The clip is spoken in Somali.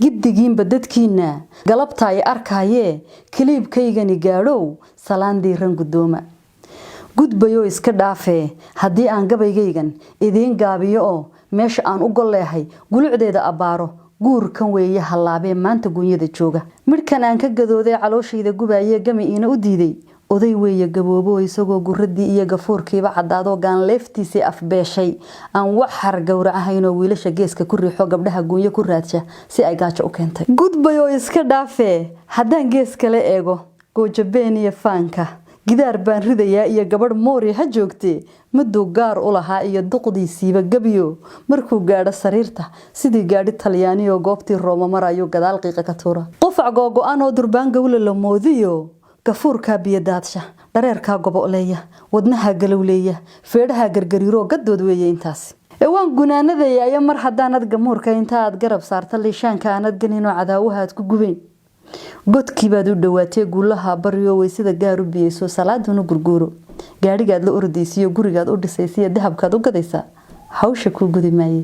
Giddigiinba dadkiinna galabta ay arkaayee kiliibkaygani gaadhow, salaan diiran guddooma. Gudbayoo iska dhaafee, haddii aan gabaygaygan idiin gaabiyo oo meesha aan u golleehay gulucdeeda abbaaro, guurkan weeye hallaabee maanta gunyada jooga. Midhkan aan ka gadooday, calooshayda gubaayee, gami iina u diiday, oday weeye gaboobo, isagoo guradii iyo gafuurkiiba caddaadoo gaanleeftiisii afbeeshay, aan waxar gowracahaynoo wiilasha geeska ku riixo, gabdhaha guunyo ku raadsha si ay gaajo u keentay. Gudbay oo iska dhaafee, haddaan gees kale eego, goojabeen iyo faanka gidaar baan ridayaa iyo gabadh moori ha joogtee, miduu gaar u lahaa iyo duqdiisiiba gebiyo, markuu gaadho sariirta sidii gaadhi Talyaaniyo goobtii Rooma marayuu gadaal qiiqa ka tuura. Qufac googo-an oo durbaan gawla la moodiyo, gafuurkaa biyodaadsha, dhareerkaa goboleeya, wadnaha galowleeya, feedhaha gargariiroo gadood weeye intaasi. Ee waan gunaanadayayo, mar haddaanad gamuurka inta aad garab saarta liishaanka aanad ganinoo cadaawaha aad ku gubayn, godkii baad u dhowaatee guulaha baryo, weysada gaar u biyeyso, salaaduna gurguuro, gaadhigaad la ordaysiyo, gurigaad u dhisaysiyo, dahabkaad u gadaysaa hawsha kuu gudi maaye.